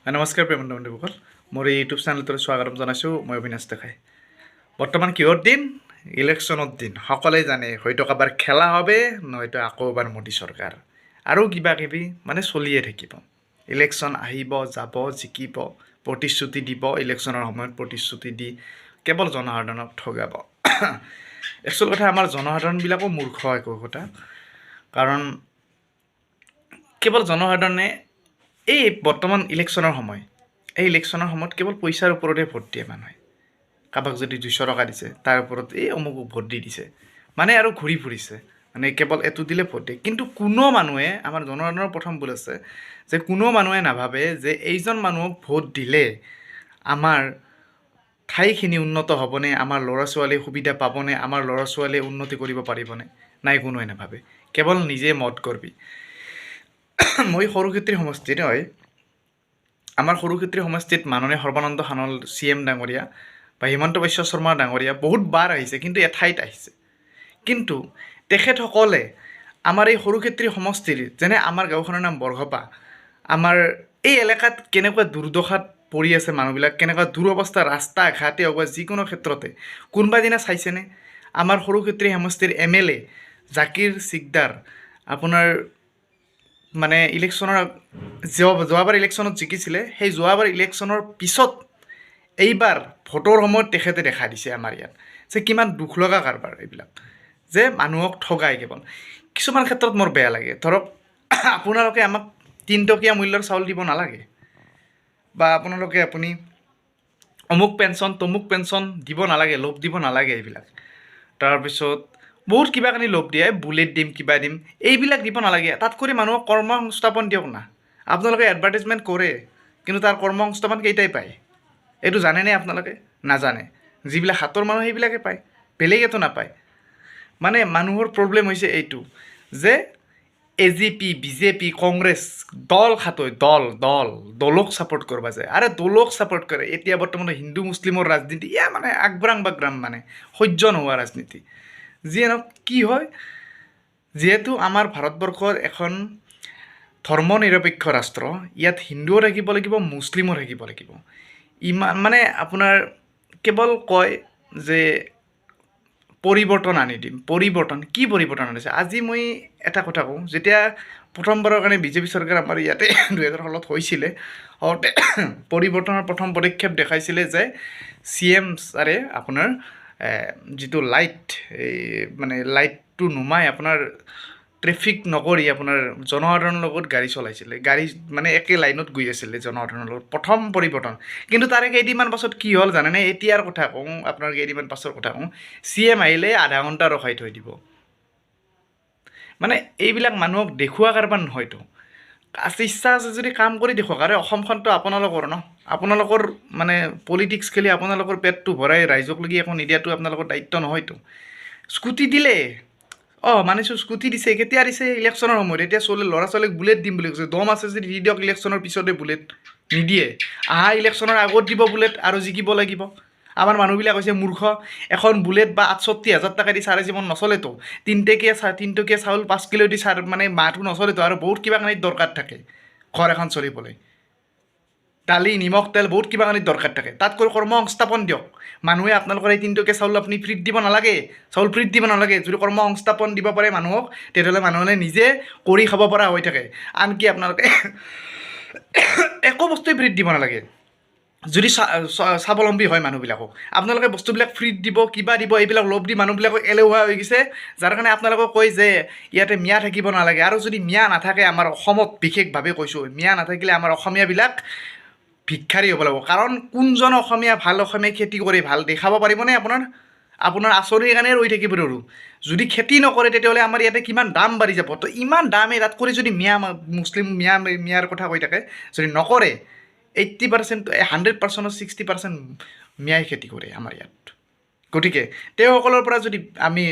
নমস্কাৰ প্ৰিয় বন্ধু বান্ধৱীসকল, মোৰ এই ইউটিউব চেনেলটোলৈ স্বাগতম জনাইছোঁ। মই অবিনাশ দেখাই। বৰ্তমান কিহৰ দিন? ইলেকশ্যনৰ দিন। সকলোৱে জানে, হয়তো কাৰোবাৰ খেলা হবে, নহয়তো আকৌ এবাৰ মোদী চৰকাৰ আৰু কিবা কিবি মানে চলিয়ে থাকিব। ইলেকশ্যন আহিব, যাব, জিকিব, প্ৰতিশ্ৰুতি দিব। ইলেকশ্যনৰ সময়ত প্ৰতিশ্ৰুতি দি কেৱল জনসাধাৰণক ঠগাব। একচুৱেল কথা, আমাৰ জনসাধাৰণবিলাকো মূৰ্খ একো একোটা। কাৰণ কেৱল জনসাধাৰণে এই বৰ্তমান ইলেকশ্যনৰ সময়, এই ইলেকশ্যনৰ সময়ত কেৱল পইচাৰ ওপৰতে ভোট দিয়ে মানুহে। কাৰোবাক যদি 200 টকা দিছে, তাৰ ওপৰত এই অমুকক ভোট দি দিছে, মানে আৰু ঘূৰি ফুৰিছে, মানে কেৱল এইটো দিলে ভোট দিয়ে। কিন্তু কোনো মানুহে, আমাৰ জনসাধাৰণৰ প্ৰথম ভুল আছে যে কোনো মানুহে নাভাবে যে এইজন মানুহক ভোট দিলে আমাৰ ঠাইখিনি উন্নত হ'বনে, আমাৰ ল'ৰা ছোৱালীয়ে সুবিধা পাবনে, আমাৰ ল'ৰা ছোৱালীয়ে উন্নতি কৰিব পাৰিবনে নাই, কোনোৱে নাভাবে। কেৱল নিজে মত কৰবি। মই সৰুক্ষেত্ৰী সমষ্টিৰ হয়। আমাৰ সৰুক্ষেত্ৰী সমষ্টিত মাননীয় সৰ্বানন্দ সোণোৱাল চি এম ডাঙৰীয়া বা হিমন্ত বিশ্ব শৰ্মা ডাঙৰীয়া বহুত বাৰ আহিছে, কিন্তু এঠাইত আহিছে। কিন্তু তেখেতসকলে আমাৰ এই সৰুক্ষেত্ৰী সমষ্টিৰ, যেনে আমাৰ গাঁওখনৰ নাম বৰঘপা, আমাৰ এই এলেকাত কেনেকুৱা দুৰ্দশাত পৰি আছে মানুহবিলাক, কেনেকুৱা দুৰৱস্থা, ৰাস্তা ঘাটেই হওক বা যিকোনো ক্ষেত্ৰতে, কোনোবা দিনা চাইছেনে? আমাৰ সৰুক্ষেত্ৰী সমষ্টিৰ এম এল এ জাকিৰ চিকদাৰ আপোনাৰ মানে ইলেকশ্যনৰ যোৱাবাৰ ইলেকশ্যনত জিকিছিলে, সেই যোৱাবাৰ ইলেকশ্যনৰ পিছত এইবাৰ ভোটৰ সময়ত তেখেতে দেখা দিছে আমাৰ ইয়াত যে কিমান দুখ লগা কাৰবাৰ এইবিলাক যে মানুহক ঠগাই কেৱল। কিছুমান ক্ষেত্ৰত মোৰ বেয়া লাগে। ধৰক, আপোনালোকে আমাক 3 টকীয়া মূল্যৰ চাউল দিব নালাগে বা আপোনালোকে আপুনি অমুক পেঞ্চন তমুক পেঞ্চন দিব নালাগে, লোভ দিব নালাগে এইবিলাক। তাৰপিছত বহুত কিবা কানি লোভ দিয়ে, বুলেট দিম, কিবা দিম, এইবিলাক দিব নালাগে। তাতকৈ মানুহক কৰ্ম সংস্থাপন দিয়ক না। আপোনালোকে এডভাৰ্টাইজমেণ্ট কৰে, কিন্তু তাৰ কৰ্ম সংস্থাপন কেইটাই পায়, এইটো জানেনে আপোনালোকে? নাজানে। যিবিলাক হাতৰ মানুহ, সেইবিলাকে পায়, বেলেগেতো নাপায়। মানে মানুহৰ প্ৰব্লেম হৈছে এইটো যে এজিপি, বিজেপি, কংগ্ৰেছ দল খাতৈ দল দল দলক ছাপৰ্ট কৰিব যায়। আৰে, দলক ছাপৰ্ট কৰে। এতিয়া বৰ্তমান হিন্দু মুছলিমৰ ৰাজনীতি ইয়া মানে আগব্ৰাং বাগ্ৰাম, মানে সহ্য নোহোৱা ৰাজনীতি। যিয়ে নহওক, কি হয়, যিহেতু আমাৰ ভাৰতবৰ্ষৰ এখন ধৰ্ম নিৰপেক্ষ ৰাষ্ট্ৰ, ইয়াত হিন্দুও থাকিব লাগিব, মুছলিমো থাকিব লাগিব। ইমান মানে আপোনাৰ কেৱল কয় যে পৰিৱৰ্তন আনি দিম। পৰিৱৰ্তন কি পৰিৱৰ্তন আনিছে? আজি মই এটা কথা কওঁ, যেতিয়া প্ৰথমবাৰৰ কাৰণে বিজেপি চৰকাৰ আমাৰ ইয়াতে 2016ত হৈছিলে, হওঁতে পৰিৱৰ্তনৰ প্ৰথম পদক্ষেপ দেখাইছিলে যে চি এম ছাৰে আপোনাৰ যিটো লাইট, এই মানে লাইটটো নুমাই আপোনাৰ ট্ৰেফিক নকৰি আপোনাৰ জনসাধাৰণৰ লগত গাড়ী চলাইছিলে। গাড়ী মানে একে লাইনত গৈ আছিলে জনসাধাৰণৰ লগত, প্ৰথম পৰিৱৰ্তন। কিন্তু তাৰে কেইদিনমান পাছত কি হ'ল জানেনে? এতিয়াৰ কথা কওঁ, আপোনাৰ কেইদিনমান পাছৰ কথা কওঁ, চি এম আহিলে আধা ঘণ্টা ৰখাই থৈ দিব। মানে এইবিলাক মানুহক দেখুওৱা কাৰবাৰ নহয়তো। আছে, ইচ্ছা আছে যদি কাম কৰি দেখুৱাওক। আৰে, অসমখনতো আপোনালোকৰ ন? আপোনালোকৰ মানে পলিটিক্স খেলি আপোনালোকৰ পেটটো ভৰাই ৰাইজক লাগি একো নিদিয়াটো আপোনালোকৰ দায়িত্ব নহয়তো। স্কুটি দিলে, অঁ, মানিছোঁ, স্কুটি দিছে। কেতিয়া দিছে? ইলেকশ্যনৰ সময়ত। এতিয়া ছোৱালী ল'ৰা ছোৱালীক বুলেট দিম বুলি কৈছে। দম আছে যদি দি দিয়ক ইলেকশ্যনৰ পিছতে বুলেট। নিদিয়ে, আহা ইলেকশ্যনৰ আগত দিব বুলেট আৰু জিকিব লাগিব। আমাৰ মানুহবিলাক হৈছে মূৰ্খ। এখন বুলেট বা 68 হাজাৰ টকা দি চাৰে জীৱন নচলেতো। 3 টকীয়া চাউল 5 কিলো দি চাৰ মানে মাহটো নচলেতো। আৰু বহুত কিবা কানি দৰকাৰ থাকে ঘৰ এখন চলিবলৈ, দালি, নিমখ, তেল, বহুত কিবা কানি দৰকাৰ থাকে। তাতকৈ কৰ্ম সংস্থাপন দিয়ক। মানুহে আপোনালোকৰ এই 3 টকীয়া চাউল আপুনি ফ্ৰীত দিব নালাগে, চাউল ফ্ৰীত দিব নালাগে। যদি কৰ্ম সংস্থাপন দিব পাৰে মানুহক, তেতিয়াহ'লে মানুহে নিজে কৰি খাব পৰা হৈ থাকে। আনকি আপোনালোকে একো বস্তুৱেই ফ্ৰীত দিব নালাগে যদি স্বাৱলম্বী হয় মানুহবিলাকক। আপোনালোকে বস্তুবিলাক ফ্ৰীত দিব, কিবা দিব, এইবিলাক লোভ দি মানুহবিলাকক এলেহুৱা হৈ গৈছে, যাৰ কাৰণে আপোনালোকক কয় যে ইয়াতে মিয়া থাকিব নালাগে। আৰু যদি মিয়া নাথাকে আমাৰ অসমত, বিশেষভাৱে কৈছোঁ, মিয়া নাথাকিলে আমাৰ অসমীয়াবিলাক ভিক্ষাৰী হ'ব লাগিব। কাৰণ কোনজন অসমীয়া, ভাল অসমীয়া খেতি কৰি ভাল দেখাব পাৰিবনে? আপোনাৰ আপোনাৰ আঁচনিৰ কাৰণে ৰৈ থাকিব ধৰোঁ। যদি খেতি নকৰে, তেতিয়াহ'লে আমাৰ ইয়াতে কিমান দাম বাঢ়ি যাব। তো ইমান দামেই, তাত কৰি যদি মিয়া মুছলিম মিয়া মিয়াৰ কথা কৈ থাকে, যদি নকৰে, 80%, 100%ৰ 60% মিয়াই খেতি কৰে আমাৰ ইয়াত। গতিকে তেওঁসকলৰ পৰা যদি আমি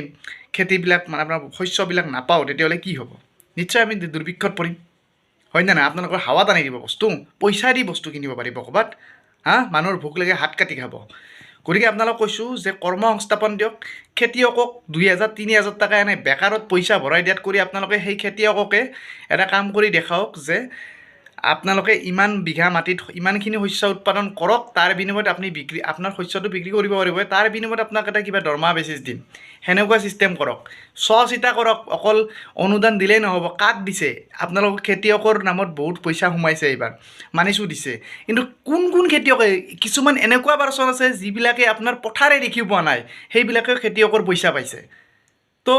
খেতিবিলাক, মানে আপোনাৰ শস্যবিলাক নাপাওঁ, তেতিয়াহ'লে কি হ'ব? নিশ্চয় আমি দুৰ্ভিক্ষত পৰিম, হয় নে নাই? আপোনালোকৰ হাৱাত আনি দিব বস্তু, পইচা দি বস্তু কিনিব পাৰিব ক'ৰবাত? হা, মানুহৰ ভোক লাগে হাত কাটি খাব। গতিকে আপোনালোক কৈছোঁ যে কৰ্ম সংস্থাপন দিয়ক। খেতিয়কক 2000, 3000 টকা এনে বেকাৰত পইচা ভৰাই দিয়াত কৰি আপোনালোকে সেই খেতিয়ককে এটা কাম কৰি দেখাওক যে আপোনালোকে ইমান বিঘা মাটিত ইমানখিনি শস্য উৎপাদন কৰক, তাৰ বিনিময়ত আপুনি বিক্ৰী, আপোনাৰ শস্যটো বিক্ৰী কৰিব পাৰিব, তাৰ বিনিময়ত আপোনাক এটা কিবা দৰমহা বেচিছ দিম, সেনেকুৱা ছিষ্টেম কৰক। চোৱা চিতা কৰক, অকল অনুদান দিলেই নহ'ব। কাক দিছে? আপোনালোকৰ খেতিয়কৰ নামত বহুত পইচা সোমাইছে এইবাৰ, মানিছোঁ দিছে, কিন্তু কোন কোন খেতিয়কে? কিছুমান এনেকুৱা পাৰ্চন আছে যিবিলাকে আপোনাৰ পথাৰে দেখি পোৱা নাই, সেইবিলাকে খেতিয়কৰ পইচা পাইছে। তো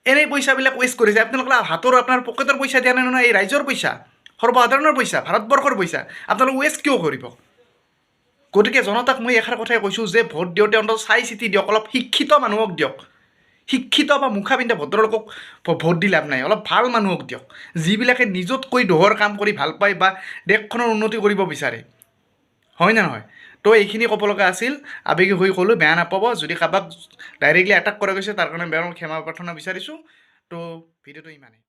এনেই পইচাবিলাক ৱেষ্ট কৰিছে। আপোনালোকে হাতৰ, আপোনাৰ পকেটৰ পইচা দিয়া নাই নহয়, এই ৰাইজৰ পইচা, সৰ্বসাধাৰণৰ পইচা, ভাৰতবৰ্ষৰ পইচা আপোনালোক ৱেষ্ট কিয় কৰিব? গতিকে জনতাক মই এষাৰ কথাই কৈছোঁ যে ভোট দিওঁতে অন্তত চাই চিতি দিয়ক, অলপ শিক্ষিত মানুহক দিয়ক। শিক্ষিত বা মুখা পিন্ধা ভদ্ৰলোকক ভোট দি লাভ নাই, অলপ ভাল মানুহক দিয়ক, যিবিলাকে নিজতকৈ দহৰ কাম কৰি ভাল পায় বা দেশখনৰ উন্নতি কৰিব বিচাৰে, হয় নে নহয়? তো এইখিনি ক'ব লগা আছিল, আৱেগিক হৈ ক'লোঁ, বেয়া নাপাব। যদি কাৰোবাক ডাইৰেক্টলি এটাক কৰা গৈছে, তাৰ কাৰণে বেয়া, ক্ষমা প্ৰাৰ্থনা বিচাৰিছোঁ। তো ভিডিঅ'টো ইমানেই।